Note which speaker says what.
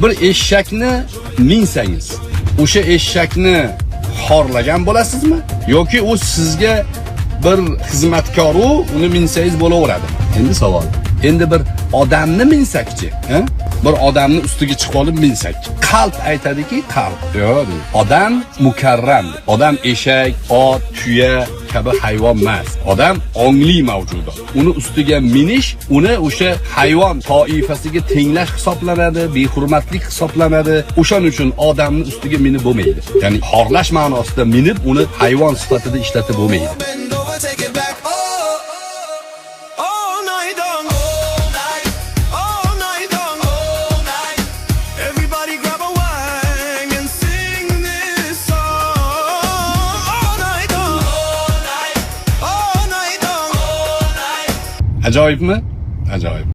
Speaker 1: Bir eshakni minsangiz, o'sha eshakni xorlagan bo'lasizmi yoki u sizga bir xizmatkoru, uni minsangiz bo'laveradi? Endi savol: endi bir odamni minsakchi, ha? Bir odamni ustiga chiqib olib minsak, qalb aytadiki, qalb yo'q deydi. Odam mukarram, odam eshak, ot, tuya kabi hayvon emas, odam ongli mavjudot. Uni ustiga minish uni o'sha hayvon toifasiga tenglash hisoblanadi, behurmatlik hisoblanadi. O'shaning uchun odamni ustiga minib bo'lmaydi, ya'ni xorlash ma'nosida minib, uni hayvon sifatida ishlatib bo'lmaydi.
Speaker 2: Bend over, take it back. Oh, all night long, all night, all night long, all night. Everybody grab a wang and sing this song. All night long, all night, all night long, all night.
Speaker 1: Ajoyibmi? Ajoyib.